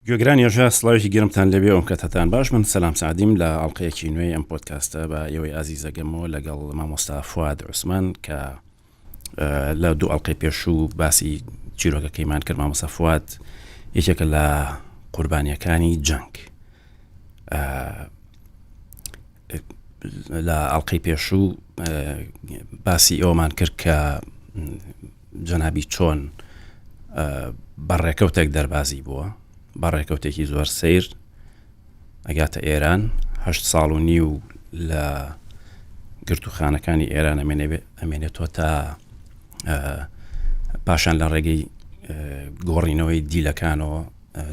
گوێگرانی هێژا سڵاوێکی گەرمتان لەبێ ئەم کەتەتان باش من سەلام سعدیم لە ئەڵلقەیەکی نوێی ئەم پۆدکاستە بە ئێوەی ئازیزەگەمەوە لەگەڵ مامۆستا فواد عوسمان کە لە دوو ئەڵلقەی پێشوو باسی چیرۆکەکەیمان کرد مامۆستا فواد یەکێکە لە قوربانیەکانی جەنگ لە ئەڵلقەی پێشوو باسی ئەومان کرد کە جەنابی چۆن بە ڕێکەوتێک دەربازی بووە بە ڕێکەوتێکی زۆر سیر ئەگاتە ئێران هه ساڵ و نیو لە گرتوخانەکانی ئێران ئەمێنێتەوە تا پاشان لە ڕێگەی گۆڕینەوەی دیلەکانەوە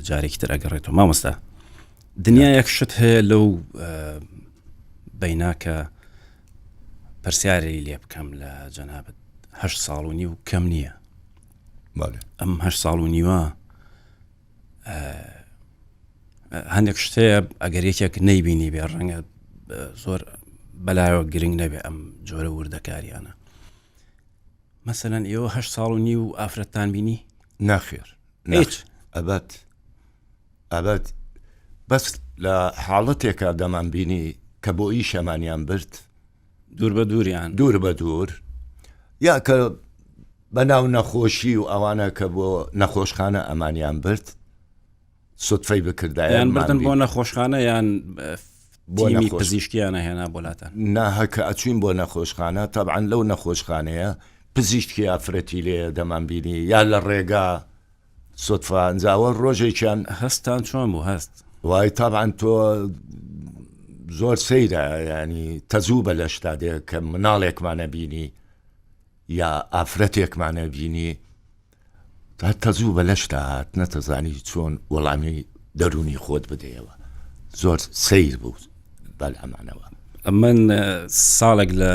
جارێکی تر ئەگەڕێتەوە مامۆستا دنیایەک شت هەیە لەو بیناکە پرسیاری لێ بکەم لە جەنابت هه ساڵ و نیو کەم نییە ئەم هه ساڵ و نیوە هەندێک شتەیە ئەگەر یەکێک نەیبینی بێ ڕەنگە زۆر بەلایەوە گرنگ نەبێ ئەم جۆرە وردەکاریانە مەسەەن ئێوە هه ساڵ و نیو ئافرەتتان بینی ناخێر هیچ ئەبەت ئەبەت بەس لە حاڵەتێکا دەمان بینی کە بۆ ئیشەمانیان برد دوور بە دووریان دوور بە دوور یا کە بە ناو نەخۆشی و ئەوانە کە بۆ نەخۆشخانە ئەمانیان برد سوتفەی بکردایان بردن بۆ نەخۆشخانە یان بۆ پزیشکیانە هێنا بۆ لاتان ناهەکە ئەچوین بۆ نەخۆشخانە تەبعەن لەو نەخۆشخانەیە پزیشکی ئافرەتی لێ دەمان بینی یا لە ڕێگا سوتفە ئەنجا ئەوە ڕۆژێکیان هەستان چۆن بوو هەست؟ وای تابعەن تۆ زۆر سەیرە ینی تەزوو بە لەشتا دێ کە مناڵێکمانە بینی یا ئافرەتێکمانە بینی تا تەزوو بە لەشتا هات نەتەزانی چۆن وەڵامی دەرونی خۆت بدەیەوە زۆر سەیر بوو بەلامانەوە. من ساڵێک لە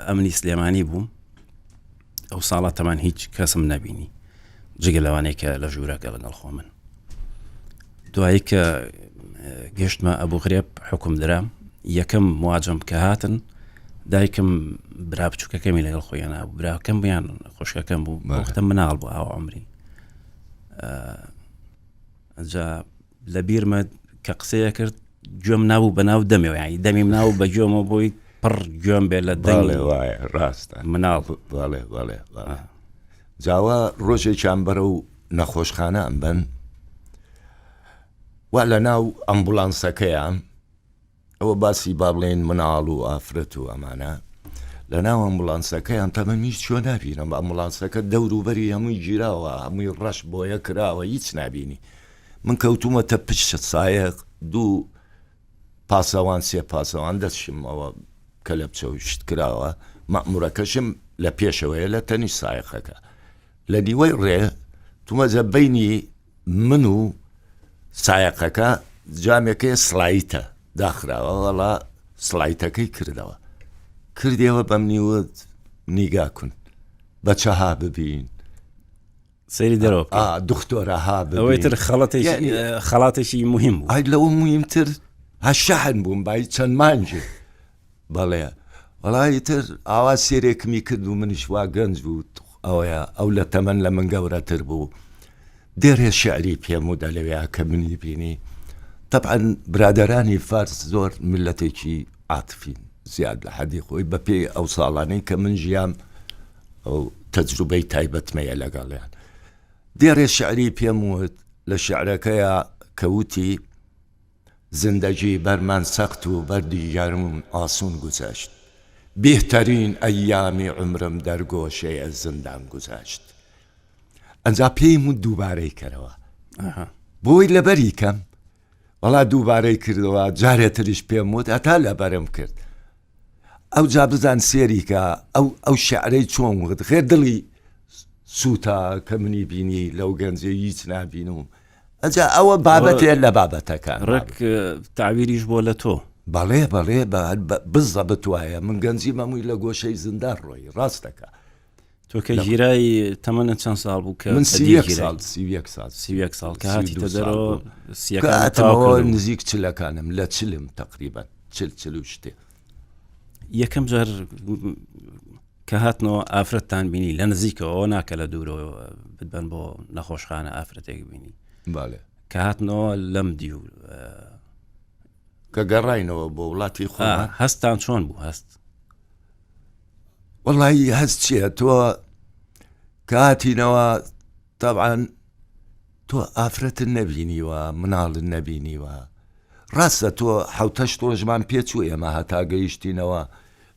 ئەمنی سلێمانی بووم ئەو ساڵە تەمان هیچ کەسم نەبینی جگە لەوانەیە کە لە ژوورەکە لەگەڵ خۆ من دوایی کە گەشتمە ئەبوو غرێب حکوم درام یەکەم مواجم کە هاتن دایکم برا بچووکەکەمی لەگەڵ خۆیان بوو براکەم بیان خۆشکەکەم بوو وەختە مناڵ بوو ئاو عمری جا لە بیرمە کە قسەیە کرد گوێم نابوو بە ناو دەمەوە یانی دەمیم ناو بە گوێمە بۆی پڕ گوێم بێ لە دەنگێ وایە ڕاستە مناڵ بەڵێ بەڵێ بەڵێ جاوە ڕۆژێکیان بەرە و نەخۆشخانە ئەم بن وا لە ناو ئەمبولانسەکەیان ئەوە باسی با بڵێین مناڵ و ئافرەت و ئەمانە لە ناو ئەمبولانسەکەیان تەمەن هیچ چۆ نابینم ئەمبولانسەکە دەوروبەری هەمووی گیراوە هەمووی ڕەش بۆیە کراوە هیچ نابینی من کەوتومەتە پشت سایەق دوو پاسەوان سێ پاسەوان دەستشم ئەوە کە لە بچەوشت کراوە مەمورەکەشم لە پێشەوەیە لە تەنی سایەقەکە لە نیوەی ڕێ تومەزە بینی من و سایەقەکە جامێکەیە سڵایتە داخراوە وەڵا سڵایتەکەی کردەوە کردیەوە بەمنی وت نیگا کون بە چەها ببین سەیری دەرەوە بکە. ئا دختۆرە ها ببین ئەوەی تر خەڵەتێکی یعنی خەڵاتێکی مهم بوو ئای لەوە مهمتر ها شەحن بووم بای چەند مانگێ بەڵێ وەڵا ئیتر ئاوا سێرێکمی کرد و منیش وا گەنج بوو ئەوەیە ئەو لە تەمەن لە من گەورەتر بوو دێرێ شعری پێم و دەلەوێ کە منی بینی طبعا برادرانی فارس زۆر میلەتێکی عاتفین زیاد لە حەدی خۆی بەپێی ئەو ساڵانەی کە من ژیام ئەو تەجروبەی تایبەتمەیە لەگەڵیان دێرێ شعری پێم وت لە شعرەکەیە کەوتی زندگی بر من سخت و بر دیگرون آسون گذشت بهترین ایام عمرم در گۆشەیە زندان گذشت ئەنجا پێیم وت دووبارەی کەرەوە بۆی لەبەری کەم وەڵا دووبارەی کردەوە جارێ تریش پێم وت هەتا لەبەرم کرد ئەو جا بزان سێریکە ئەو ئەو شعرەی چۆن وت غێر دڵی سووتا کە منی بینی لەو گەنجێ هیچ نابینم ئەجا ئەوە بابەتێ لە بابەتەکان ڕێک تاویریش بۆ لە تۆ. بەڵێ بەڵێ بزە بتوایە من گەنجی مەمووی لە گۆشەی زیندان ڕۆی ڕاستەکە. تۆ کە گیرای تەمەنە چەند ساڵ بوو کە من ساڵ سیەک ساڵ سیەک ساڵ کە هاتیتە دەرەوە سیەکاتەوە نزیک چلەکانم لە چلم تقریبا چل چل و شتێ یەکەم جار کە هاتنەوە ئافرەتتان بینی لە نزیکەوە ئەوە ناکە لە دوورەوە بتبەن بۆ نەخۆشخانە ئافرەتێک بینی بەڵێ. کە هاتنەوە لەم دیو کە گەڕاینەوە بۆ وڵاتی خۆمان هەستان چۆن بوو هەست؟ وەڵی هەست چییە تۆ کە هاتینەوە تەبعەن تۆ ئافرەتت نەبینیوە مناڵت نەبینیوە ڕاستە تۆ حوتەشت ڕۆژمان پێچوو ئێمە هەتا گەیشتینەوە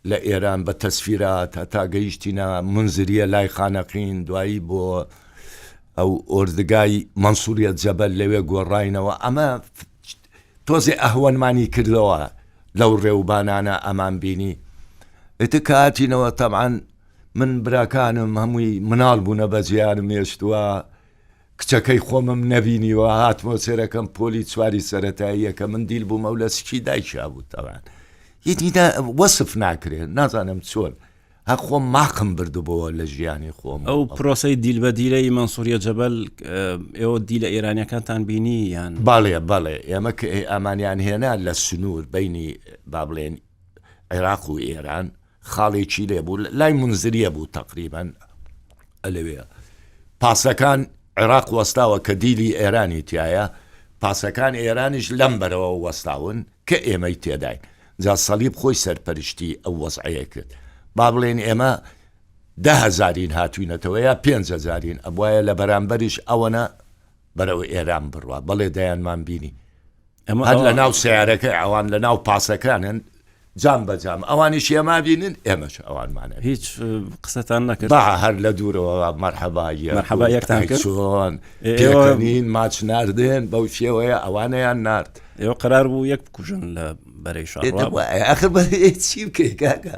لە ئێران بە تەسفیرات هەتا گەیشتینە منزریە لای خانەقین دوایی بۆ ئەو ئۆردگای مەنسووریە جەبەل لەوێ گۆڕاینەوە ئەمە تۆزێ ئەهوەنمانی کردەوە لەو ڕێوبانانە ئەمان بینی ئیتر کە هاتینەوە تەبعەن من براکانم هەمووی مناڵ بوونە بەجێیانم هێشتووە کچەکەی خۆمم نەبینیوە هاتمەوە سێرەکەم پۆلی چواری سەتاییە کە من دیل بوومە و لە سکی دایکیا بوو تەوان هیچ وەسف ناکرێت نازانم چۆن هەر خۆم ماقم بردبۆوە لە ژیانی خۆم. ئەو پرۆسەی دیل بە دیلەی مەنسوریە جەبەل ئێوە دیلە ئێرانیەکانتان بینی یان؟ بەڵێ بەڵێ ئێمە کە ئامانیان هێنا لە سنوور بینی با بڵێن عێراق و ئێران خاڵێکی لێ بوو لای منزریە بوو تقریبان ئەلەوێ پاسەکان عێراق وەستاوە کە دیلی ئێرانی تایە پاسەکان ئێرانیش لەم بەرەوە وەستاون کە ئێمەی تێداین جا سەلیب خۆی سەرپەرشتی ئەو وەزعەیە کرد با بڵێین ئێمە دە هەزارین هاتوینەتەوە یا پێنج هەزارین ئەبوایە لە بەرامبەریش ئەوەنە بەرەو ئێران بڕوا بەڵێ دەیانمان بینی ئەمە هەر لە ناو سیارەکەی ئەوان لە ناو پاسەکانن جام بە جام ئەوانیش ئێمە بینن ئێمەش ئەوانمانە هیچ قسەتان نەکرد با هەر لە دوورەوە مەرحەبا مەرحەبا یەکتان کرد؟ چۆن پێکەنین ماچ ناردن بەو شێوەیە ئەوانەیان نارد ئێوە قەرار بوو یەک بکوژن لە بەرەی شەڕ ئەخر چی بکەی کاکە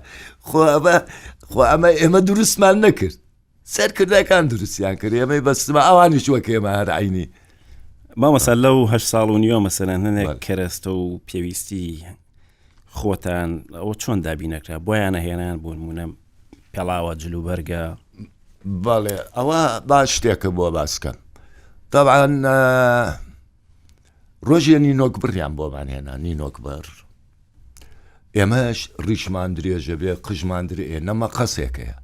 خۆ ئەمە خۆ ئەمە ئێمە دروستمان نەکرد سەرکردەکان دروستیان کرد ئێمەی بەستمە ئەوانیش وەک ئێمە هەر عینی مامۆستا لەو هە ساڵ و نیوە مەسەلەن هەنێک کەرەستە و پێویستی خۆتان ئەوە چۆن دابینەکرا بۆیانە هێنان بۆ نمونە پێڵاوە جلوبەرگە بەڵێ ئەوە با شتێکە بۆ باسکەم طبعا ڕۆژێ نینۆک بڕیان بۆمان هێنا نینۆک بڕ ئێمەش ڕیشمان درێژە بێ قژمان درێ نە مەقەسێکەیە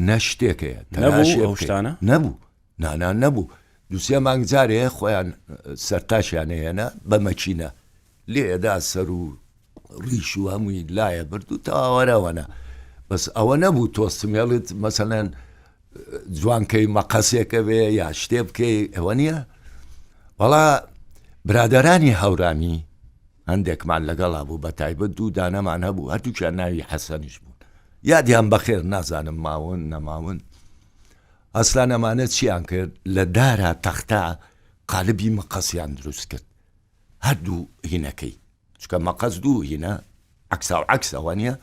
نە شتێکەیە تەناشێ ئەو شتانە نەبوو نانا نەبوو دوسێ مانگ جارێ خۆیان سەرتاشیان هێنا بە مەکینە لێدا سەر و ڕیش و هەمووی لایە برد و تەواوەرەوەنە بەس ئەوە نەبوو تۆ سمێڵت مەسەلەن جوانکەی مەقەسێکە بێ یا شتێ بکەی ئەوە نییە وەڵا برادرانی هەورامی هەندێکمان لەگەڵا بوو بە تایبەت دوو دانەمان هەبوو هەردووکیان ناوی حەسەنیش بوون یادیان بەخێر نازانم ماون نەماون ئەسلان ئەمانە چیان کرد لە دارا تەختە قالبی مەقەسیان دروست کرد هەردوو هینەکەی چکە مەقەس دوو هینە عەکسا و عەکسە وانە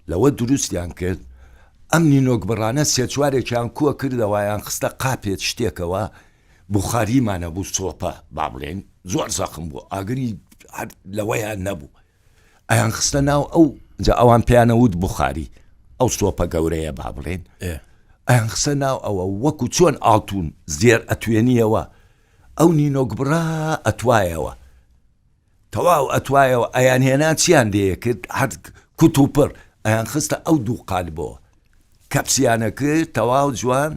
لەوە دروستیان کرد ئەم نینۆک بڕانە سێ چوارێکیان کووە کردەوە یان خستە قاپێت شتێکەوە بخاریمانە بوو سۆپە با بڵێن زۆر زەخم بوو ئاگری هەر لەوەیان نەبوو ئەیان خستە ناو ئەو جا ئەوان پێیانە وت بخاری ئەو سۆپە گەورەیە با بڵێن ئەیان خستە ناو ئەوە وەکو چۆن ئاڵتون زێر ئەتوێنیەوە ئەو نینۆک بڕا ئەتوایەوە تەواو ئەتوایەوە ئەیان هێنا چیان لێ کرد هەر کوت و پڕ ئەیان خستە ئەو دوو قالبەوە کەپسیانە کرد تەواو جوان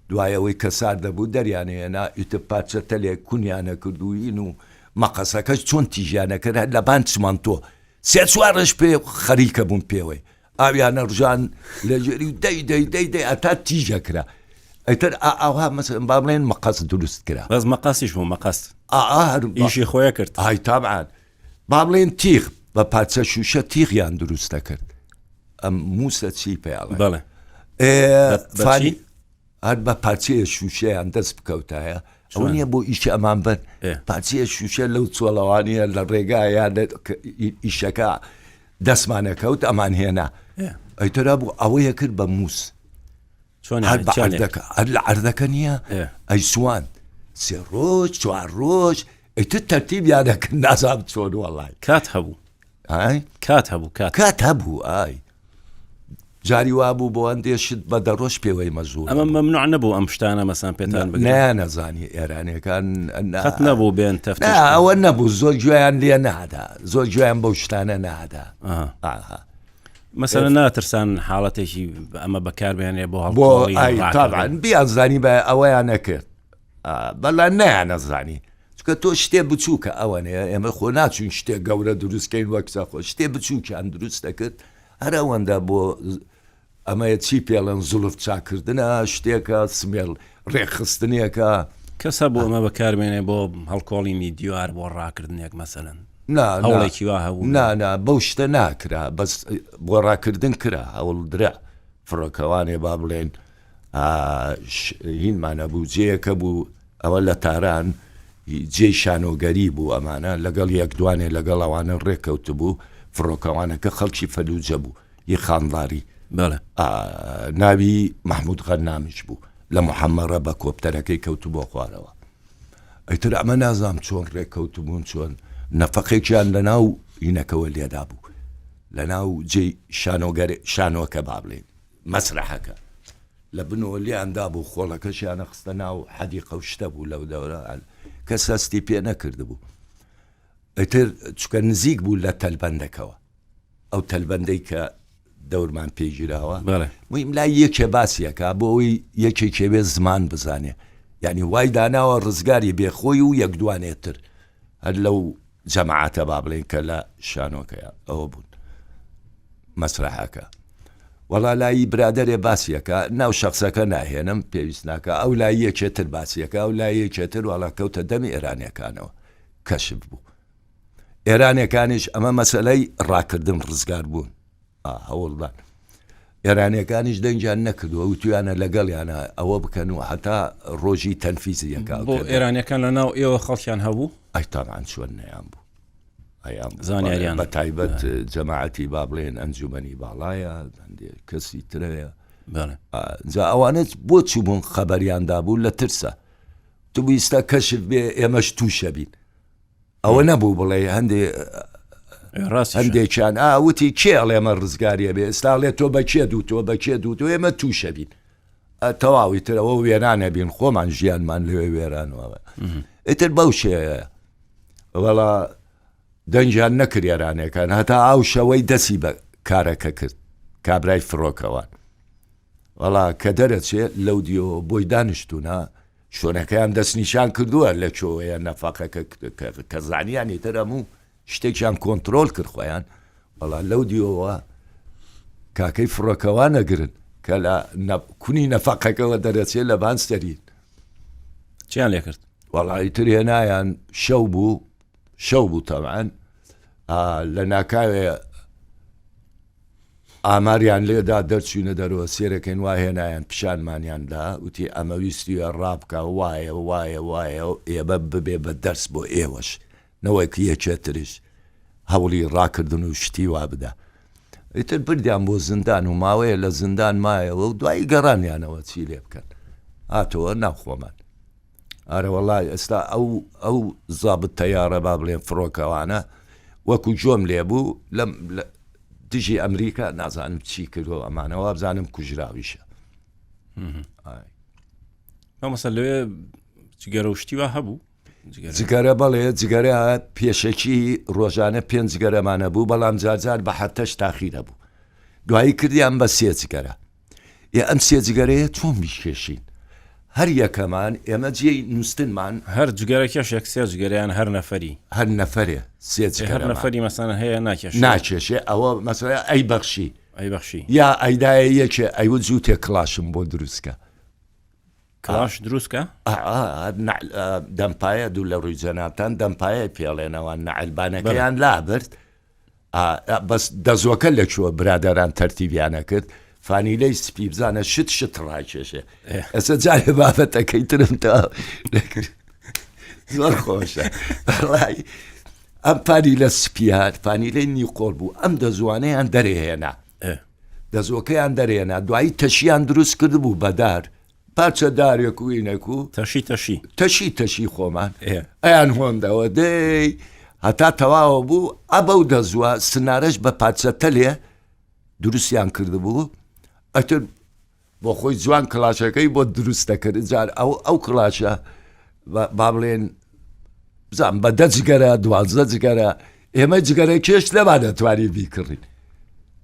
دوای ئەوەی کە سارد دەبوو دەریان هێنا ئیتر پارچە تەلێک کونیانە کرد و هین و مەقەسەکەش چۆن تیژیانە کرد هەر لەبان چمەنتۆ سێ چوار ڕۆژ پێ خەریکە بوون پێوەی ئاویانە ڕژان لە ژێری و دەی دەی دەی دەی ئەتا تیژە کرا ئیتر ئاوا مەسەلەن با بڵێن مەقەس دروست کرا بەس مەقەسیش بوو مەقەس ئا هەر ئیشی خۆیە کرد ئای تابعان با بڵێن تیغ بە پارچە شوشە تیغیان دروست دەکرد ئەم موسە چی پێڵێ بەڵێ فانی هەر بە پارچەیە شوشەیان دەست بکەوتایە ئەوە نییە بۆ ئیشی ئەمان بن پارچەیە شوشە لەو چۆڵەوانیە لە ڕێگا یا ئیشەکە دەستمانەکەوت ئەمان هێنا ئەیترا بوو ئەوەیە کرد بە موس چۆن هەر بە عەردەکە هەر لە عەردەکە نییە ئەی سوان سێ ڕۆژ چوار ڕۆژ ئیتر تەرتیبیان دەکرد نازانم چۆن وەڵای کات هەبوو ئای کات هەبوو کات کات هەبوو ئای جاری وا بوو بۆ هەندێ شت بە دەڕۆژ پێوەی مەزوو ئەمە مەمنوع نەبوو ئەم شتانە مەسان پێتان بگرن نەیانەزانی ئێرانیەکان قەت نەبوو بێن تەفتیش نا ئەوە نەبوو زۆر گوێیان لێ نادا زۆر گوێیان بەو شتانە نادا ئاها مەسەلەن ناترسان حاڵەتێکی ئەمە بەکاربێنێ بۆ بۆ هەڵکۆڵین ئای ڕاکردن تابعاً بیانزانی بە ئەوەیان نەکرد بەڵام نەیانەزانی. چونکە تۆ شتێ بچووکە ئەوەنەیە ئێمە خۆ ناچوین شتێ گەورە دروستکەین وەک سەخۆ شتێ بچووکیان دروست دەکرد هەر ئەوەندە بۆ ئەمەیە چی پێڵێن زولف چاکردنە شتێکە سمێڵ ڕێکخستنێکە. کەس هەبوو ئەمە بەکاربێنێ بۆ هەڵکۆڵینی دیوار بۆ ڕاکردنێک مەسەلەن؟ نا نا هەوڵێکی وا هەبوو؟ نا نا بەو شتە ناکرا بەس بۆ ڕاکردن کرا هەوڵ درا فڕۆکەوانێ با بڵێن هینمان هەبوو جێیەکە بوو ئەوە لە تاران جێی شانۆگەری بوو ئەمانە لەگەڵ یەک دوانێ لەگەڵ ئەوانە ڕێککەوتبوو فڕۆکەوانەکە خەڵکی فەلوجە بوو ی خانڵاری بەڵێ ناوی مەحمود غەنامیش بوو لە محەممەڕە بە کۆپتەرەکەی کەوتبووە خوارەوە ئیتر ئەمە نازانم چۆن ڕێککەوتبوون چۆن نەفەقێکیان لە ناو هینەکەوە لێدا بوو لە ناو جێی شانۆگەر شانۆکە با بڵێین مەسرەحەکە لە بنەوە لێیان دابوو خۆڵەکەشیانە خستە ناو حەدیقە و شتە بوو لەو دەورە کەس هەستی پێ نەکردبوو ئیتر چکە نزیک بوو لە تەلبەندەکەوە ئەو تەلبەندەی کە دەورمان پێی گیراوە مهم لای یەکێ باسیەکە بۆ ئەوی یەکێکێ بێ زمان بزانێ یعنی وای داناوە ڕزگاری بێ خۆی و یەک دوانێتر هەر لەو جەماعەتە با بڵێن کە لە شانۆکەیە ئەوە بوون مەسرحەکە وەڵا لای برادێ باسیەکە ناو شخصەکە ناهێنم پێویست ناکە ئەو لای یەکێتر باسیەکە ئەو لای یەکێتر وەڵا کەوتە دەمی ئێرانەکانەوە کەشف بوو ئێرانیەکانیش ئەمە مەسەلەی ڕاکردن ڕزگار بوون هەوڵدان ئێرانیەکانیش دەنگیان نەکردووە وتویانە لەگەڵیانە ئەوە بکەن و هەتا ڕۆژی تەنفیزی یەکا بۆ ئێرانیەکان لە ناو ئێوە خەڵکیان هەبوو ئەی تامان چۆن نەیان بوو ئەیان زانیاریان بە تایبەت جەماعەتی با بڵێن ئەنجومەنی باڵایە هەندێک کەسی ترەیە جا ئەوانە بۆ چوو بوون خەبەریان دابوو لە ترسە تو ویستە کەشف بێ ئێمەش تووشە بین ئەوە نەبوو بڵێ هەندێ هەندێکیان ئاوتی کێ ئەڵێمە ڕزگاریە بێ ئێستا لێ تۆ بە کێ دوو تۆ بە کێ دوو تۆ ئێمە تووشە بین تەواوی ترەوە وێرانە بین خۆمان ژیانمان لەوێ وێرانەوە ئیتر بەو شێ وەڵا دەنگیان نەکرێرانەکان هەتا ئاو شەوەی دەسی بە کارەکە کرد کابرای فڕۆکەوان وەڵا کە دەرەچێ لەو دیەوە بۆی دانیشتوونە شوێنەکەیان دەستنیشان کردووە لە کوێوەیە نەفەقەکە کە زانیان ئیتر هەموو شتێکیان کۆنترۆل کرد خۆیان وەڵا لەو دیەوە کاکەی فڕۆکەوان ئەگرن کە لە کونی نەفەقەکەوە دەرەچێ لە بان سەرین چیان لێ کرد وەڵا ئیتر هێنایان شەو بوو شەو بوو تەبعەن لە ناکاوێ ئاماریان لێدا دەرچوینە دەرەوە سێرەکەین وا هێنایان پیشانمانیان دا وتی ئەمە ویستویە ڕابکا وایە وایە وایە و ئێمە ببێ بە دەرس بۆ ئێوەش نەوەک یەکێ تریش هەوڵی ڕاکردن و شتی وا بدا ئیتر بردیان بۆ زیندان و ماوەیە لە زیندان مایەوە و دوایی گەڕانیانەوە چی لێ بکەن هاتەوە ناو خۆمان ئارەوەڵا ئێستا ئەو ئەو زابت تەیارە با بڵێن فڕۆکەوانە وەکو جۆم لێ بوو لەم دژی ئەمریکا نازانم چی کردو ئەمانە وابزانم کوژراویشە مامۆستا لەوێ جگەرە و شتی وا هەبوو جگەرە بەڵێ جگەرە پێشەکی ڕۆژانە پێنج جگەرەمانە بوو بەڵام جارجار بە هەفتەش تاخیرە بوو دوایی کردیان بە سێ جگەرە ئێ ئەم سێ جگەرەیە چۆن بیکێشین؟ هەر یەکەمان ئێمە جێی نووستنمان. هەر جگەرە کێشێک سێ جگەرەیان هەر نەفەری. هەر نەفەرێ سێ جگەرەمان. هەر نەفەری مەسەلەن هەیە ناکێشێ. ناکێشێ ئەوە مەسەلەن ئەی بەخشی. ئەی بەخشی. یا ئەیدایە یەکێ ئەیوت جووتێ کڵاشم بۆ دروست کە. کڵاش دروست کە؟ دەمپایە دوو لە ڕووی جەنابتان دەمپایە پێڵێنەوە نەعلبانەکەیان لابرد. بەس دەزۆکە لە کوێ برادەران تەرتیبیانە کرد فانیلەی سپی بزانە شت شت ڕاکێشێ ئێستا جارێ بابەتەکەی ترم تا زۆر خۆشە بەڕای ئەم فانیلە سپیات فانیلەی نیقۆڵ بوو ئەم دەزوانەیان دەرێهێنا دەزۆکەیان دەرێنا دوایی تەشیان دروست کرد بوو بەدار پارچە دارێک و ئینەک و تەشی تەشی تەشی تەشی خۆمان ئەیان هۆندەوە دەی هەتا تەواوە بوو ئەبە و دەزووە سنارەش بە پارچە تەلێ دروستیان کردبوو ئەتر بۆ خۆی جوان کڵاشەکەی بۆ دروست دەکرد جار ئەو ئەو کڵاشە با بڵێن بزان بە دە جگەرە دوازدە جگەرە ئێمە جگەرە کێش لەمان دەتوانی بیکڕین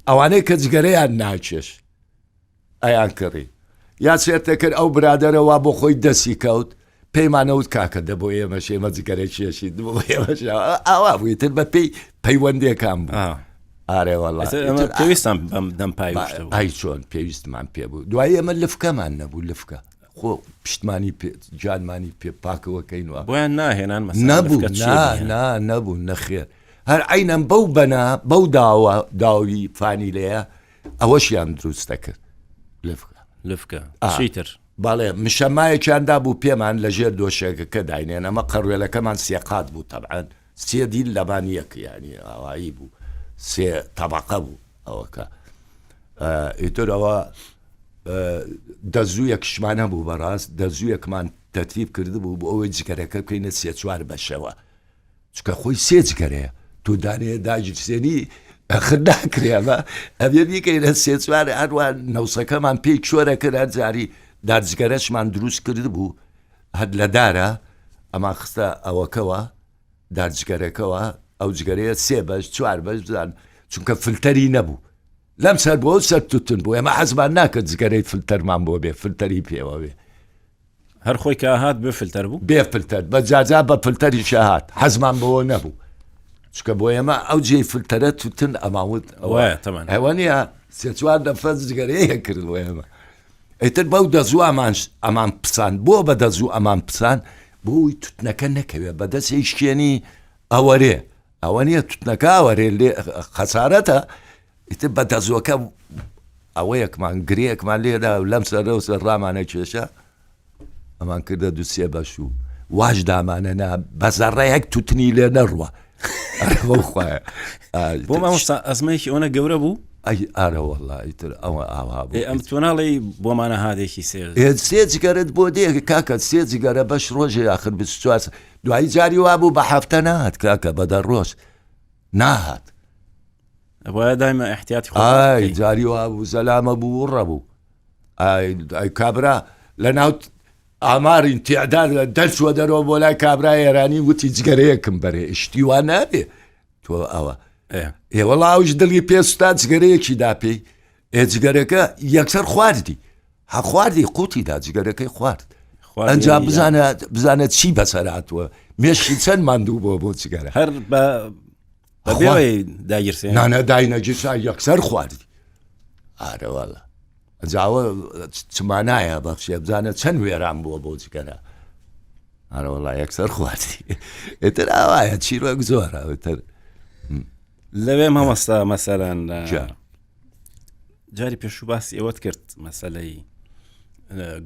ئەوانەی کە جگەرەیان ناکێش ئەیان کڕی یا سێرتەکرد ئەو برادەرە وا بۆ خۆی دەسی کەوت. پێیمانەوت کاکە دە بۆ ئێمەش ئێمە جگەرە کێشی بۆ ئێمەش ئاوا بوو تر بە پێی پەیوەندەکان بوو ئارێ وەڵا پێویستان بەم دەم پای ئای چۆن پێویستمان پێ بوو دوای ئێمە لفکەمان نەبوو لفکە خۆ پشتمانی پێ جانمانی پێ پاکەوە کەینوە بۆیان ناهێنان نەبوو نا نەبوو نەخێر هەر عینەن بەو بەنا بەو داوە داوی فانیلەیە ئەوەشیان دروست دەکرد لفکە لفکە چیتر بەڵێ مشەمایەکیان دابوو پێمان لە ژێر دۆشێکەکە داینێن ئەمە قەڕوێلەکەمان سێقات بوو تەبعەن سێ دیل لەبان یەک یانی ئاوایی بوو سێ تەبەقە بوو ئەوەکە ئیتر ئەوە دەزوویەکشمان هەبوو بەڕاست دەزوویەکمان تەرتیب کردبوو بۆ ئەوەی جگەرەکە بکەینە سێ چوار بەشەوە چونکە خۆی سێ جگەرەیە تۆ دانەیە داگیرسێنی ئەخر ناکرێ ئەمە ئەبێ بیکەینە سێ چوار هەروە نەوسەکەمان پێی چۆرە کرد هەر جاری دارجگەرەشمان دروست کرد بوو هەر لە دارە ئەمان خستە ئەوەکەوە دارجگەرەکەوە ئەو جگەرەیە سێ بەش چوار بەش بزان چونکە فلتەری نەبوو لەم سەر بۆ سەر توتن بوو ئێمە حەزمان ناکرد جگەرەی فلتەرمان بۆ بێ فلتەری پێوە بێ هەر خۆی کە هات بێ فلتەر بوو؟ بێ فلتەر بە جاجا بە فلتەریشە هات حەزمان بەوە نەبوو چکە بۆ ئێمە ئەو جێی فلتەرە توتن ئەماوت ئەوە تەمان ئەوە نییە سێ چوار نەفەس جگەرەیە کرد بۆ ئێمە ئیتر بەو دەزوو ئەمان ئەمان پسان بۆ بە دەزوو ئەمان پسان بۆی توتنەکە نەکەوێت بە دەستێ شکێنی ئەوەرێ ئەوە نییە توتنەکە ئەوەرێ لێ خەسارەتە ئیتر بە دەزووەکە ئەوەیەکمان گرێیەکمان لێدا و لەم سەرە و سەر ڕامانە کێشا ئەمان کردە دوو سێ بەش و واش دامانە نا بە زەڕەیەک توتنی لێ نەڕوە خوایە بۆ مامۆستا ئەزمەیەکی ئەوەنە گەورە بوو ئەی ئارە وەڵا ئیتر ئەوە ئاوا بوو ئەم تۆ ناڵێی بۆمانە هادێکی سێ سێ جگەرت بۆ دێ کاکە سێ جگەرە بەش ڕۆژێ آخر 24 دوایی جاری وا بوو بە هەفتە نات کاکە بە دە ڕۆژ ناهات ئەبوایە دایمە ئیحتیاتی خۆت ئای بکەی. جاری وا بوو زەلامە بوو وڕە بوو ئای ئای کابرا لە ناو ئامارین تیعداد لە دەرچوە دەرەوە بۆ لای کابرا ئێرانی وتی جگەرەیەکم بەرێ شتی وا نابێ تۆ ئەوە ئێ. ئێ وەڵا ئەوش دڵی پێ سوتا جگەرەیەکی دا پێی ئێ جگەرەکە یەکسەر خواردی ها خواردی قوتی دا جگەرەکەی خوارد خوارد ئەنجا یانی بزانە بزانە چی بەسەر هاتووە مێشکی چەند ماندوو بووە بۆ جگەرە هەر بە بەبێ ئەوەی داگیرسێنی؟ نانا داینەگیرسا یەکسەر خواردی ئارە والا جاوە چمانایە بەخشێ بزانە چەند وێران بووە بۆ جگەرە ئارە وەڵا یەکسەر خواردی ئیتر ئاوایە چیرۆک زۆرە ئیتر لەوێ مامۆستا مەسەلەن جاری پێشوو باسی ئەوەت کرد مەسەلەی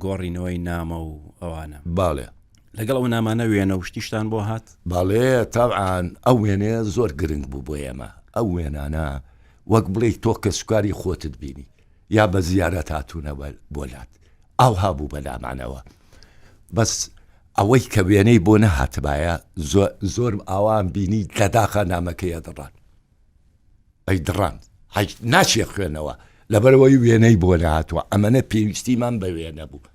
گۆڕینەوەی نامە و ئەوانە باڵێ لەگەڵ ئەو نامانە وێنە و شتیشتان بۆ هات؟ بەڵێ تەبعەن ئەو وێنەیە زۆر گرنگ بوو بۆ ئێمە ئەو وێنانە وەک بڵێی تۆ کەسوکاری خۆتت بینی یا بە زیارەت هاتوونە بۆ لات ئاوها بوو بەلامانەوە بەس ئەوەی کە وێنەی بۆ نەهاتبایە زۆر ئاوان بینی لە داخا نامەکەیە دڕان ئەی دڕان ناچێ خوێنەوە لەبەرەوەی وێنەی بۆ نەهاتووە ئەمەە پێویستیمان بە وێنە بوو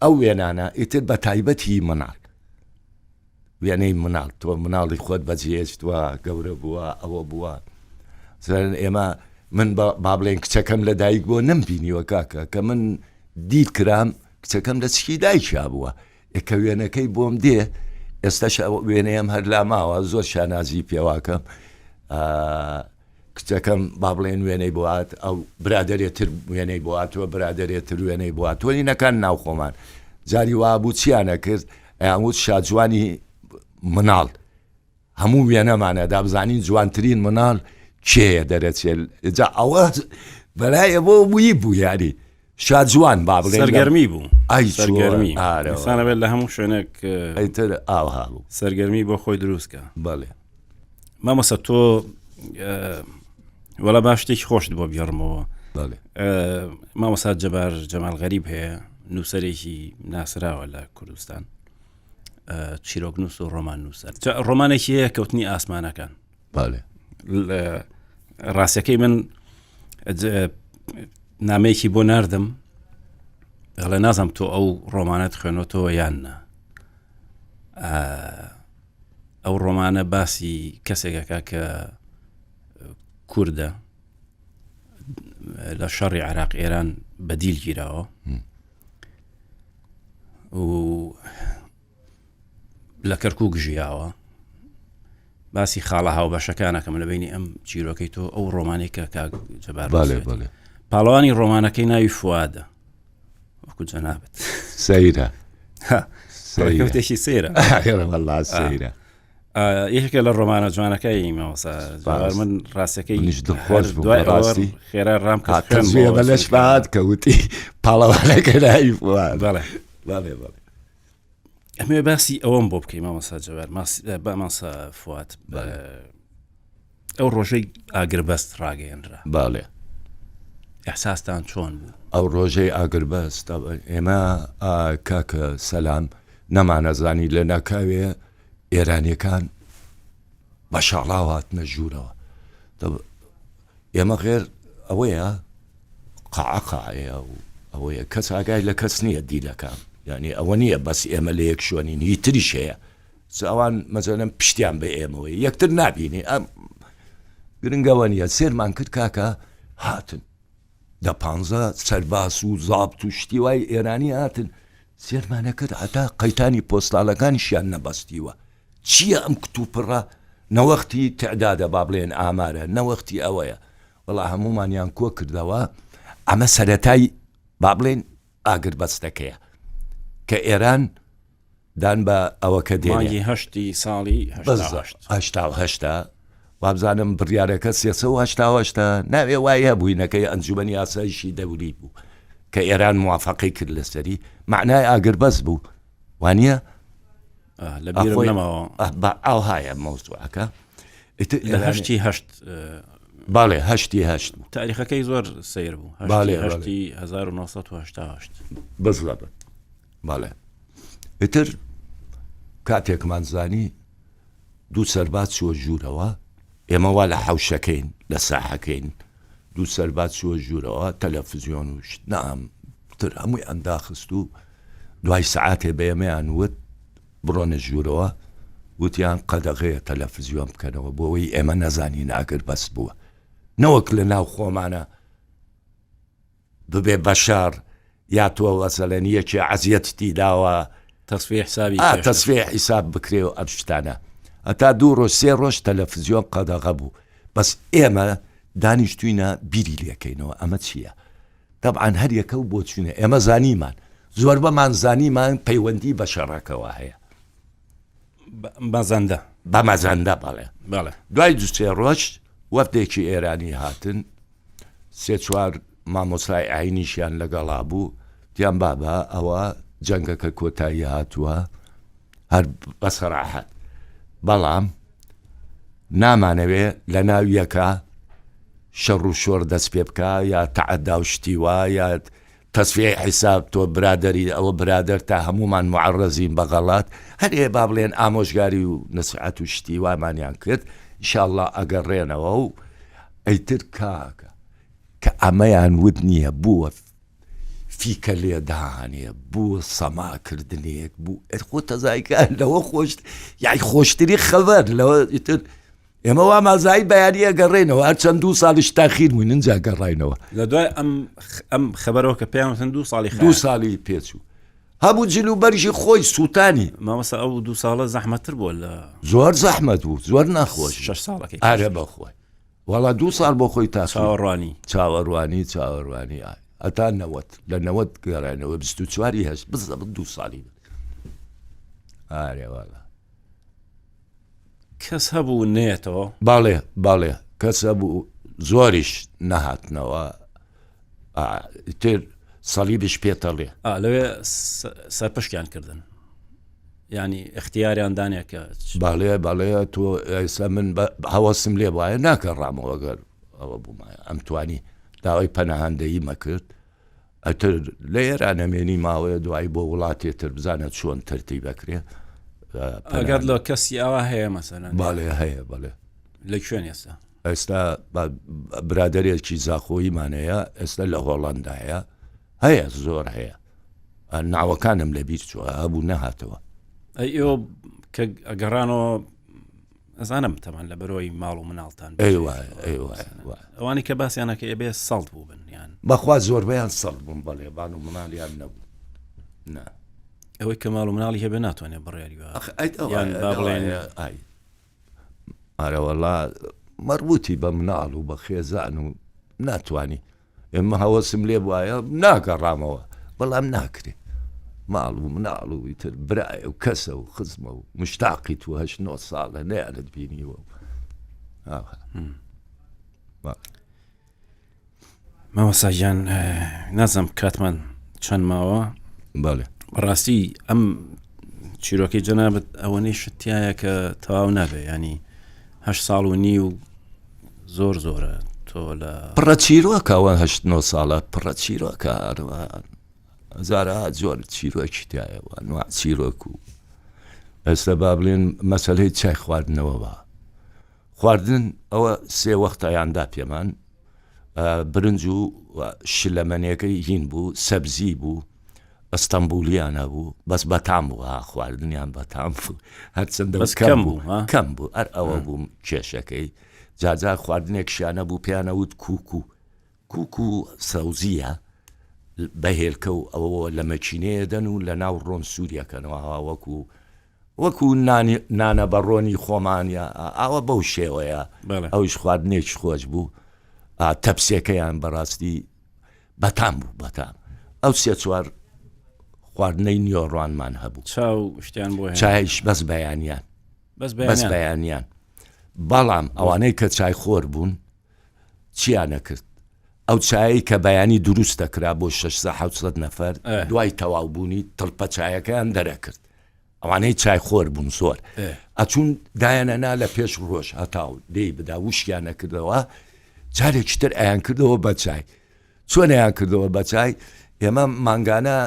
ئەو وێنانە ئیتر بە تایبەت هی مناڵ وێنەی مناڵ تۆ مناڵی خۆت بەجێهێشتووە گەورە بووە ئەوە بووە زەرن ئێمە من با بڵێن کچەکەم لە دایک بۆ نەم بینیوە کاکە کە من دیل کرام کچەکەم لە چکی دایکیا بووە کە وێنەکەی بۆم دێ ئێستاش وێنەیەم هەر لا ماوە زۆر شانازی پێواکەم کچەکەم با بڵێن وێنەی بۆ هات ئەو برادەرێ تر وێنەی بۆ هاتووە برادەرێ تر وێنەی بۆ هاتووە نەکان ناو خۆمان جاری وا بوو چیانە کرد ئەیان وت شاجوانی مناڵ هەموو وێنەمانە دابزانین جوانترین مناڵ کێیە دەرەچێت جا ئەوە بەلایە بۆ بووی بوو یاری شاجوان با بڵێن سەرگەرمی بوو ئای سەرگەرمی ئارە ئینسانە بێت لە هەموو شوێنێک ئیتر ئاوها بوو سەرگەرمی بۆ خۆی دروستکە بەڵێ مامۆستا تۆ وەڵا با شتێکی خۆشت بۆ بگێڕمەوە مامۆستا جەبار جەمال غەریب هەیە نووسەرێکی ناسراوە لە کوردستان چیرۆک نووس و ڕۆمان نووسەر ڕۆمانێکی هەیە کەوتنی ئاسمانەکان ڕاستەکەی من نامەیەکی بۆ ناردم ئەڵێ نازم تۆ ئەو ڕۆمانەت خوێنەوەتەوە یان نا ئەو ڕۆمانە باسی کەسێکەکە کە کووردە لە شەڕی عراق ئێران بەدیل گیراوە و لە کەرکک ژیاوە باسی خاڵە هاوبەشەکانەکەم لە بینی ئەم چیرۆکەی تۆ ئەو ڕۆمانەی کە کاک جەبار پاڵەوانی ڕۆمانەکەی ناوی فوادە وەکو جەنابت سەیرە سەیرەکەوتێکی سەیرە سەیرە یەکێکە لە ڕۆمانە جوانەکەی مامۆستا جەبار من ڕاستەکەی منیش دڵخۆش بووم دوای ئەوە بەڕاستی. خێرا ڕام کرد تەزویە بە لەش بەهات کە وتی پاڵەوانەکە ناوی فواد بەڵێ بەڵێ بەڵێ ئەمێ باسی ئەوەم بۆ بکەی مامۆستا جەبار بە مامۆستا فواد ئەو ڕۆژەی ئاگربەست ڕاگەیەنرا باڵێ ئەحساستان چۆن بوو؟ ئەو ڕۆژەی ئاگربەست ئێمە کاکە سەلام نەمانەزانی لە ناکاوێ ئێرانیەکان بە شاڵاو هاتنە ژوورەوە ئێمە غێر ئەوەیە قاعە قاعەیە و ئەوەیە کەس ئاگای لە کەس نییە دیلەکان یعنی ئەوە نییە بەس ئێمە لە یەک شوێنین هی تریش هەیە ئەوان مەزەلەن پشتیان بە ئێمەوەی یەکتر نابینی ئەم گرنگەوە نییە سێرمان کرد کاکە هاتن دە پانزە سەرباز و زابت و شتی وای ئێرانی هاتن سێرمانە کرد هەتا قەیتانی پۆستاڵەکانیشیان نەبەستیوە چییە ئەم کتوپڕە نەوەختی تعدادە با بڵێن ئامارە نەوەختی ئەوەیە وەڵا هەموومانیان کۆ کردەوە ئەمە سەرەتای با بڵێن ئاگربەستەکەیە کە ئێران دان بە ئەوەکە دێنێ. مانگی هەشتی ساڵی هەشتا و هەشت. 88 وابزانم بڕیارەکە 388 ناوێ وای هەبووینەکەی ئەنجومەنی ئاسایشی دەولی بوو کە ئێران موافقەی کرد لەسەری معنای ئاگربەست بوو وانە لە بیرم نەماوە بە ئاوهایە مەوزوعەکە لە هەشتی هەشت باڵێ هەشتی هەشت بوو تاریخەکەی زۆر سیر بوو باڵێ هەشتی 1970 بزڵەبت بەڵێ ئیتر کاتێکمان زانی دوو سەرباز چووە ژوورەوە ئێمە وا لە حەوشەکەین لە ساحەکەین دوو سەرباز چووە ژوورەوە تەلەفزیۆن و شت نام تر هەمووی ئەنداخست و دوای سەعاتێ بە ئێمەیان وت بڕۆنە ژوورەوە وتیان قەدەغەیە تەلەفزیۆن بکەنەوە بۆ ئەوەی ئێمە نەزانین ئاگر بەس بووە نەوەک لە ناو خۆمانە ببێ بەشەڕ یا تۆ مەسەلەن یەکێ عەزیەتتی داوە تەسفیە حسابی ئا تەسفیە حیساب بکرێ و ئەم شتانە هەتا دوو ڕۆژ سێ ڕۆژ تەلەفزیۆن قەدەغە بوو بەس ئێمە دانیشتوینە بیری لێکەینەوە ئەمە چییە تەبعەن هەر یەکە و بۆچوونە ئێمە زانیمان زۆربەمان زانیمان پەیوەندی بە شەڕەکەوە هەیە مەزەندە بە مەزەندە بەڵێ بەڵێ دوای دوو سێ ڕۆژ وەفدێکی ئێرانی هاتن سێ چوار مامۆستای ئاینیشیان لەگەڵا بوو تیان بابە ئەوە جەنگەکە کۆتایی هاتووە هەر بە سەراحەت بەڵام نامانەوێ لە ناو یەکە شەڕ و شۆڕ دەست پێ بکە یا تەعەدا و شتی وا یا تەسفیەی حیساب تۆ برادەری ئەوە برادەر تا هەمومان معڕزین بە غەڵات هەر ئێ با بڵێن ئامۆژگاری و نسعەت و شتی وامانیان کرد ئیشاءاللە ئەگەڕێنەوە و ئەیتر کاکە کە ئەمەیان وت نییە بووە فیکە لێدانێ بووە سەما کردنێک بوو ئەر خۆ تەزایکە لەوە خۆش یای خۆشتری خەبەر لەوە ئیتر ئێمە وا مازایی بەیانی ئەگەڕێنەوە هەرچەند دوو ساڵیش تاخیر بووین ئینجا گەڕاینەوە لە دوای ئەم ئەم خەبەرەوە کە پێیان وتن دوو ساڵی دوو ساڵی پێچوو هەبوو جل و بەرگی خۆی سووتانی مامۆستا ئەو دوو ساڵە زەحمەتتر بووە لە زۆر زەحمەت بوو زۆر ناخۆش شەش ساڵەکەی ئارە بەخۆی وەڵا دوو ساڵ بۆ خۆی تا چاوەڕوانی چاوەڕوانی چاوەڕوانی هەتا نەوەت لە نەوەت گەڕانەوە 24 هەشت بزەبت دوو ساڵی ئارێ وەڵا کەس هەبوو نێتەوە؟ بەڵێ بەڵێ کەس هەبوو زۆریش نەهاتنەوە تر سەلیبش پێتەڵێ لەوێ سەرپشکیان کردن ینی اختیاریان دانێ کە باڵێ باڵێ تۆ ئێستا من هەوەسم لێ وایە ناکە ڕامەوە گەر ئەوە بوومایە ئەم توانی داوای پەناهندەیی مەکرد ئەتر لە ئێران ئەمێنی ماوەیە دوایی بۆ وڵاتێ تر بزانە چۆن تەرتیب ئەکرێ ئەگەر لە کەسی ئاوا هەیە مەسەلەن باڵێ هەیە بەڵێ لە کوێن ئێستا ئێستا برادێکی زاخۆییمانەیە ئێستا لە هۆڵندایە هەیە زۆر هەیە ناوەکانم لە بیر چوە هەبوو نەهاتەوە ئەی ئێوە کە ئەگەڕانەوە ئەزانم تەمان لە بەرۆی ماڵ و مناڵتان ئەوانی کە باسییانەکە ئێبێ سەڵت بوو بن یان بەخوا زۆربەیان سەڵ بوون بەڵێ بان و مناڵیان نەبوو نا. ئەوەی کە ماڵ و مناڵی هەبێ ناتوانێت بڕیاری وا یان با بڵێن ئای ئارەوەڵا مەربوتی بە مناڵ و بە خێزان و ناتوانانی ئێمە هەوەسم لێ بواە ناگەڕامەوە بەڵام ناکرێ ماڵ و مناڵ و ئیتر برایە و کەسە و خزمە و مشتاقی تو هەش نۆ ساڵە نەیانت بینیوە و مامۆستا گیان نازم کاتمان چەند ماوە بەڵێ بەڕاستی ئەم چیرۆکەی جەنابەت ئەوەنەی شتایە کە تەواو نابێ ینی هە ساڵ و نیو زۆر زۆرە تۆ لە پڕە چیرۆکە ئەوە هەشت نۆ ساڵە پڕە چیرۆکە هەزارەها جۆر چیرۆکی تایە نوع چیرۆک و ئێستا با بڵێن مەسەلەی چای خواردنەوە بە خواردن ئەوە سێ وەختیان دا پێمان برنج و شلەمەنیەکەی هین بوو سەبزی بوو ئەستەمبولیان هەبوو بەس بەتام بوو ها خواردنیان بەتام بوو هەرچەندە بەس کەم بوو کەم بوو ئەر ئەوە بووم کێشەکەی جاجار خواردنێکشیانە بوو پێیانەوت کوکو کوکو سەوزیە بە هێلکە و ئەوەوە لە مەکینەیە دەن و لە ناو ڕۆن سووریەکەنەوە وەکو وەکو نانی نانە بە ڕۆنی خۆمان یا ئاوا بەو شێوەیە ئەویش خواردنێکی خۆش بوو تەپسێکەیان بەڕاستی بەتام بوو بەتام ئەو سێ چوار خواردنەی نیۆڕانمان هەبوو چاو شتیان بۆ چایش بەس بەیانیان بەس بەیانیان بەڵام ئەوانەی کە چای خۆر بوون چیان ئەکرد؟ ئەو چایەی کە بەیانی دروست دەکرا بۆ 600 700 نەفەر دوای تەواو بوونی تڵپە چایەکەیان دەرەکرد ئەوانەی چای خۆر بوون زۆر ئەچوون دایانەنا لە پێش ڕۆژ هەتاو دێی بدا وشکیان نەکردەوە جارێکی تر ئەیان کردەوە بە چای چۆن ئەیان کردەوە بە چای ئێمە مانگانە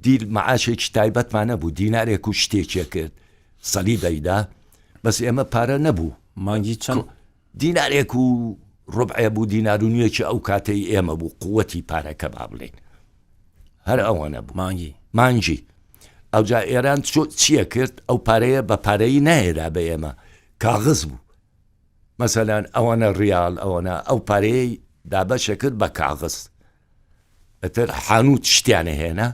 دیل معاشێکی تایبەتمان نەبوو دینارێک و شتێکێ کرد سەلیبەیدا بەس ئێمە پارە نەبوو مانگی چەند دینارێک و ڕوبعێ بوو دینار و نوێکی ئەو کاتەی ئێمە بوو قوتی پارەکە با بڵێین هەر ئەوەنە بوو مانگی مانگی ئەوجا ئێران چییە کرد ئەو پارەیە بە پارەی نایەدا بە ئێمە کاغز بوو مەسەلەن ئەوەنە ڕیال ئەوەنە ئەو پارەیەی دابەشە کرد بە کاغز ئەتر حانوت شتیانە هێنا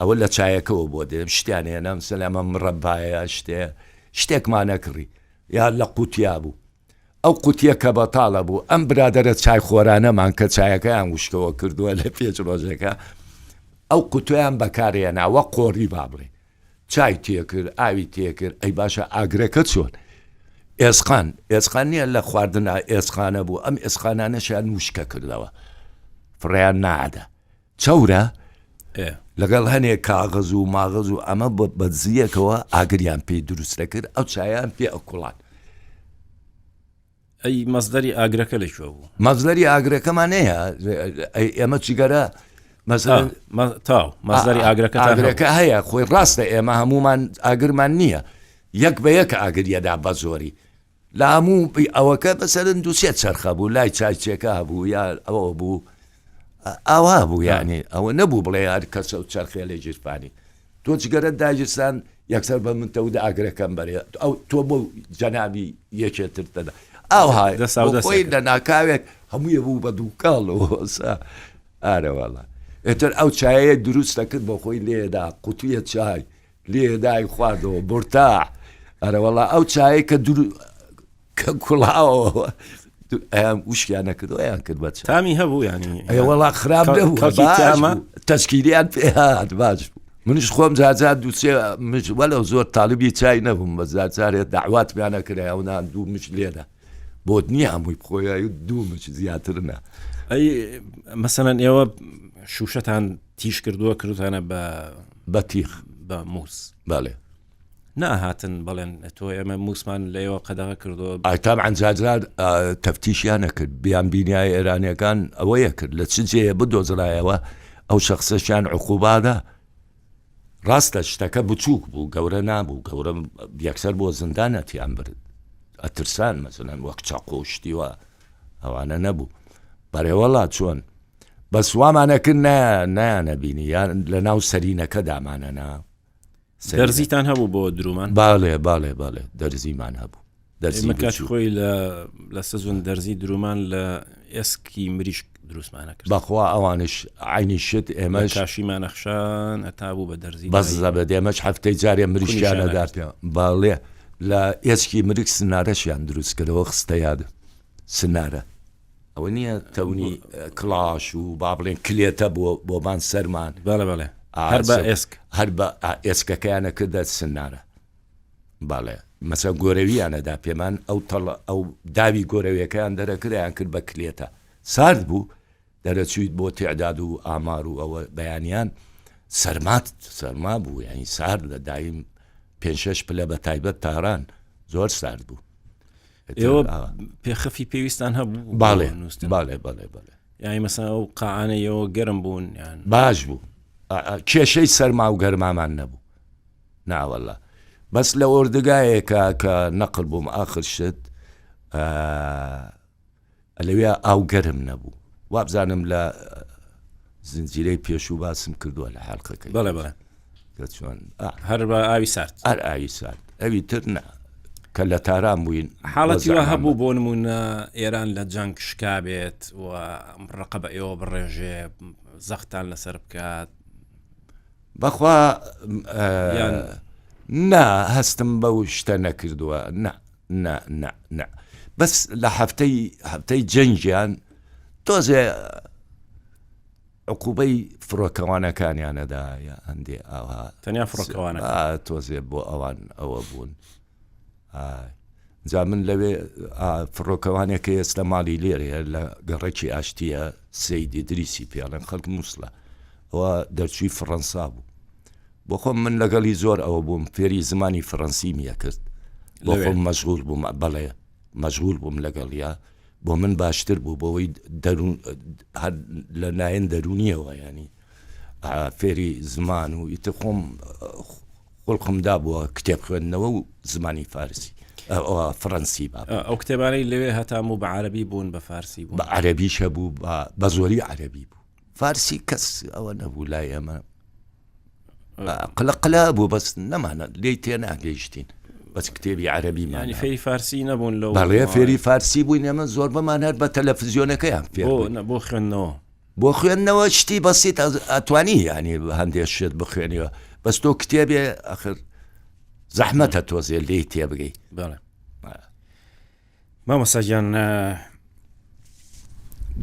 ئەوە لە چایەکەوە بۆ دێم شتیان هێنا سەلامە مڕەبایە شتێ شتێکمانە کڕی یا لە قوتیا بوو ئەو قوتیە کە بەتاڵە بوو ئەم برادرە چای خۆرانەمان کە چایەکەیان وشکەوە کردووە لە پێش ڕۆژەکە ئەو قوتویان بەکارێناوە قۆڕی با بڵێ چای تێکرد ئاوی تێکرد ئەی باشە ئاگرەکە چۆن ئێسقان ئێسقان نییە لە خواردنا ئێسقانە بوو ئەم ئێسقانانەشیان وشکە کردەوە فڕیان نادا چەورە لەگەڵ هەنێک کاغەز و ماغەز و ئەمە بەدزیەکەوە ئاگریان پێی دروست دەکرد ئەو چایان پێ ئەکوڵان ئەی مەسدەری ئاگرەکە لە کوێ بوو؟ مەسدەری ئاگرەکەمان هەیە ئێمە جگەرە تاو مەسدەری ئاگرەکە ئاگرەکە هەیە خۆی ڕاستە ئێمە هەمومان ئاگرمان نییە یەک بە یەک ئاگریەدا بە زۆری لە هەموو ئەوەکە بەسەرن دووسێ چرخە بوو لای چایچێکە هەبوو یا ئەوە بوو ئاوا بوو یعنی ئەوە نەبوو بڵێ هەر کەسە و چرخێ لە گیرفانی تۆ جگەرەت داگیرسان یەکسەر بە من تەود ئاگرەکەم بەرێ ئەو تۆ بۆ جەنابی یەکێ تر دەدا ئاوها خۆی لە ناکاوێک هەموویە بوو بە دووکاڵ ئارەواڵە ئێتر ئەو چایەیە دروست دەکرد بۆ خۆی لێدا قوتویە چای لێدای خواردەوە بورتاع ئەرەوەڵا ئەو چایە کە درو کە کوڵاوەوە ئەیان وشکیان نەکردەوە یان کرد بە تامی هەبوو ینی ئەوەڵا خراپ نەبوو تەشکیلیان پێ هات باش بوو منیش خۆم جاجار دووسێ مش وەلو زۆر تاالبی چای نەبووم بە جارجارێ داوات میانە کرا و نان دوو مش لێدە بۆت نییە هەمووی بخۆیای و دوو مش زیاتر نە ئەی مەسەەن ئێوە شوشەتان تیش کردووە کردوتانە بە بە تیخ بە موس بەڵێ نەئەهاتن بەڵێن تۆ ئێمە موسمان لە ئێوە قەدەغە کردووە. ئای تەبعەن جارجار تەفتیشیان ئەکرد بیان بینیایە ئێرانیەکان ئەوەیە کرد لە چ جێیە بدۆزرایەوە ئەو شەخسەشیان عقوبادا ڕاستە شتەکە بچووک بوو گەورە نابوو گەورە یەکسەر بۆ زیندان ئەتیان برد ئەترسان مەسەلەن وەک چەقۆ شتیوە ئەوانە نەبوو بەرێوەڵا چۆن بەس وامانەکرد نایانەبینی یان لە ناو سەرینەکە دامانەنا دەرزیتان هەبوو بۆ درومان باڵێ باڵێ باڵێ دەرزیمان هەبوو دەرزی کات خۆی لە لە سەزون دەرزی درومان لە ئێسکی مریشک دروستمانە کرد. بەخوا ئەوانش عەینی شت ئێمەش. بە کاشیمان ئەخشان هەتا بوو بە دەرزی. بەزەبت ئێمەش هەفتەی جارێ مریشکیان ئەدا پێ. بەڵێ لە ئێسکی مریک سنارەشیان دروست کردەوە خستە یادم سنارە ئەوە نییە تەونی کڵاش و با بڵێن کلێتە بۆ بۆمان سەرمان. بەڵێ بەڵێ هەر بە ئێسک. هەر بە ئێسکەکەیانە کردە سنارە. بەڵێ مەسە گۆرەویان ئەدا پێمان ئەو تەڵ ئەو داوی گۆرەویەکەیان دەرەکرد ئەیان کرد بە کلێتە سارد بوو دەرەچوویت بۆ تعداد و ئامار و ئەوە بەیانیان سەرمات سەرما بوو یعنی سارد لە دایم پێ شش پلە بە تایبەت تاران زۆر سارد بوو ئێوە پێخەفی پێویستان هەبوو باڵێ باڵێ باڵێ باڵێ یانی مەسا ئەو قاعانەیەوە گەرم بوون یان باش بوو کێشەی سەرما و گەرمامان نەبوو نا وەللە بەس لە ئۆردگایەکە کە نەقل بووم ئاخر شت لەوێ ئاو گەرم نەبوو وابزانم لە زنجیرەی پێشوو باسم کردووە لە حڵقەکەی بەڵێ بەڵێ کە چۆن هەر بە ئاوی سارد هەر ئاوی سارد ئەوی تر نا کە لە تاران بووین حاڵەتی وا هەبوو بۆ نمونە ئێران لە جەنگ شکا بێت و ڕقە بە ئێوە بڕێژێ زەختان لەسەر بکات بەخوا نا هەستم بەو شتە نەکردووە نا نا نا نا بەس لە هەفتەی هەفتەی جەنگیان تۆزێ عقوبەی فڕۆکەوانەکانیانەدا یا هەندێ ئاها تەنیا فڕۆکەوانە تۆزێ بۆ ئەوان ئەوە بوون جا من لەوێ فڕۆکەوانێک ئێستا ماڵی لێرەیە لە گەڕەکی ئاشتیە سەیدی دریسی پێڵێن خەڵک مووسڵە ئەوە دەرچووی فڕەنسا بوو بۆ خۆم من لەگەڵی زۆر ئەوە بووم فێری زمانی فڕەنسیم یەکرد بۆ خۆم مەشغول بووم بەڵێ مەشغول بووم لەگەڵیا بۆ من باشتر بوو بۆەوەی دەروون هەر لە لایەن دەروونیەوە ینی فێری زمان و ئیتر خۆم خوڵقم دابووە کتێب خوێندنەوە و زمانی فارسی فڕەنسی با ئەو کتێبانەی لەوێ هەتاموو بە عەرەبی بوون بە فارسی بوون بە عەرەبیش هەبوو بە زۆری عەرەبی بوو فارسی کەس ئەوە نەبوو لای ئێمە قلە قلە بوو بەس نەمانە لێی تێناگەیشتین بەس کتێبی عەرەبی مانی فێری فارسی نەبوون لەو بەڵێ فێری فارسی بووین ئێمە زۆربەمان هەر بە تەلەفزیۆنەکەیان فێر بۆ خوێندنەوە بۆ خوێندنەوە شتی بەسیت ئەتوانی یانی هەندێ شت بخوێنیەوە بەس تۆ کتێبێ ئەخر زەحمەتە تۆزێ لێی تێبگەی بەڵێ مامۆستا گیان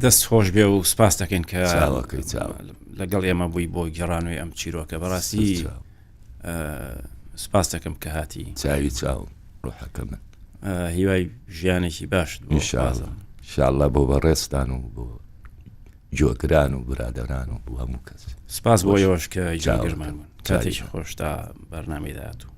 دەست خۆش بێ و سپاس دەکەین کە چاوەکەی چاو لەگەڵ ئێمە بووی بۆ گێڕانەوەی ئەم چیرۆکە بەڕاستی سپاس دەکەم کە هاتی چاوی چاو ڕۆحەکە من هیوای ژیانێکی باشت بۆ خوازم. ئینشاءاللە بۆ بەڕێزتان و بۆ گوێگران و برادەران و بۆ هەموو کەس. سپاس بۆ ئێوەش کە گوێگرمان بوون. کاتێکی خۆش تا بەرنامەی داهاتوو.